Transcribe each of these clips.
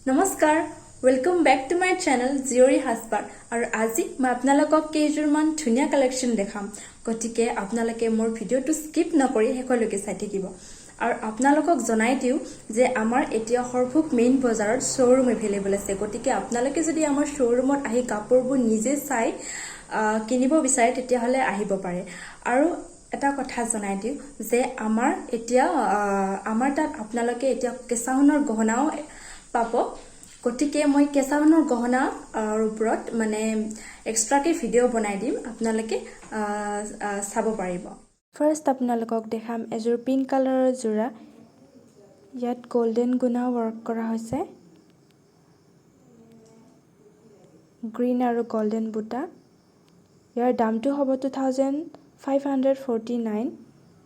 নমস্কাৰ, welcome back to my channel জীয়ৰী সাজপাৰ। আৰু আজি মই আপোনালোকক কেইযোৰমান ধুনীয়া কালেকশ্যন দেখাম। গতিকে আপোনালোকে মোৰ ভিডিঅ'টো স্কিপ নকৰি শেষলৈকে চাই থাকিব। আৰু আপোনালোকক জনাই দিওঁ যে আমাৰ এতিয়া সৰভোগ মেইন বজাৰত শ্ব'ৰুম এভেইলেবল আছে। গতিকে আপোনালোকে যদি আমাৰ শ্ব'ৰুমত আহি কাপোৰবোৰ নিজে চাই কিনিব বিচাৰে, তেতিয়াহ'লে আহিব পাৰে। আৰু এটা কথা জনাই দিওঁ যে আমাৰ তাত আপোনালোকে এতিয়া কেঁচা সোণৰ গহনাও পাব। গতিকে মই কেঁচা সোণৰ গহনাৰ ওপৰত মানে এক্সট্ৰাকৈ ভিডিঅ' বনাই দিম, আপোনালোকে আহ, আহ, চাব পাৰিব। ফাৰ্ষ্ট আপোনালোকক দেখাম এযোৰ পিংক কালাৰৰ যোৰা। ইয়াত গল্ডেন গুণা ৱৰ্ক কৰা হৈছে, গ্ৰীণ আৰু গল্ডেন বুটা। ইয়াৰ দামটো হ'ব 2549,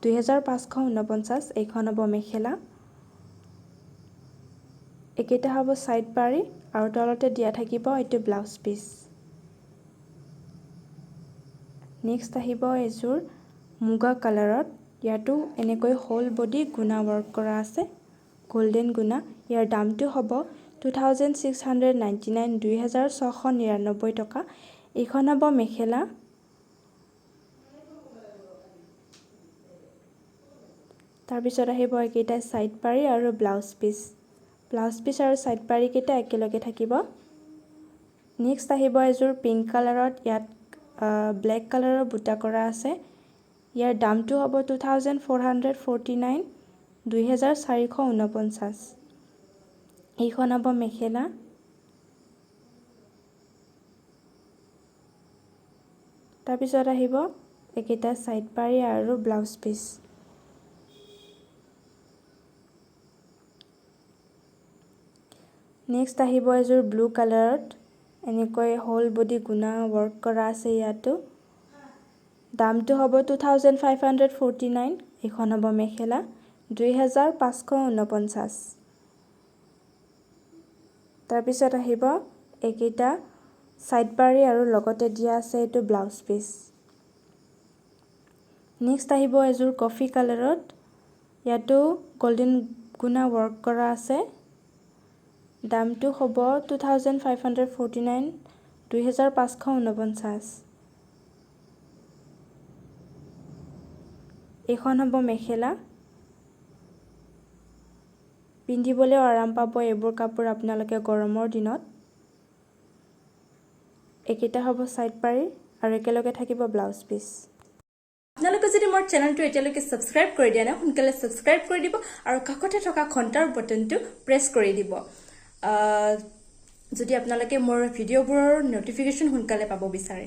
2549। এইখন হ'ব মেখেলা, এইকেইটা হ'ব ছাইড পাৰি আৰু তলতে দিয়া থাকিব এইটো ব্লাউজ পিচ। নেক্সট আহিব এযোৰ মুগা কালাৰত। ইয়াতো এনেকৈ হোল বডি গুণা ৱৰ্ক কৰা আছে, গল্ডেন গুণা। ইয়াৰ দামটো হ'ব 2699, 2699 টকা। এইখন হ'ব মেখেলা। তাৰপিছত আহিব এইকেইটা ছাইড পাৰি আৰু ব্লাউজ পিচ। ব্লাউজ পিচ আৰু ছাইড পাৰিকেইটা একেলগে থাকিব। নেক্সট আহিব এযোৰ পিংক কালাৰত। ইয়াত ব্লেক কালাৰৰ বুটা কৰা আছে। ইয়াৰ দামটো হ'ব 2449, 2449। এইখন হ'ব মেখেলা। তাৰপিছত আহিব এইকেইটা ছাইড পাৰি আৰু ব্লাউজ পিচ। নেক্সট আহিব এযোৰ ব্লু কালাৰত। এনেকৈ হোল বডি গুণা ৱৰ্ক কৰা আছে ইয়াতো। দামটো হ'ব 2549। এইখন হ'ব মেখেলা, 2549। তাৰপিছত আহিব এইকেইটা ছাইড পাৰি আৰু লগতে দিয়া আছে এইটো ব্লাউজ পিচ। নেক্সট আহিব এযোৰ কফি কালাৰত। ইয়াতো গল্ডেন গুণা ৱৰ্ক কৰা আছে। দামটো হ'ব 2549, 2549। এইখন হ'ব মেখেলা। পিন্ধিবলৈও আৰাম পাব এইবোৰ কাপোৰ আপোনালোকে গৰমৰ দিনত। এইকেইটা হ'ব ছাইড পাৰি আৰু একেলগে থাকিব ব্লাউজ পিচ। আপোনালোকে যদি মোৰ চেনেলটো এতিয়ালৈকে ছাবস্ক্ৰাইব কৰি দিয়া নাই, সোনকালে ছাবস্ক্ৰাইব কৰি দিব আৰু কাষতে থকা ঘণ্টাৰ বটনটো প্ৰেছ কৰি দিব, যদি আপোনালোকে মোৰ ভিডিঅ'বোৰৰ ন'টিফিকেশ্যন সোনকালে পাব বিচাৰে।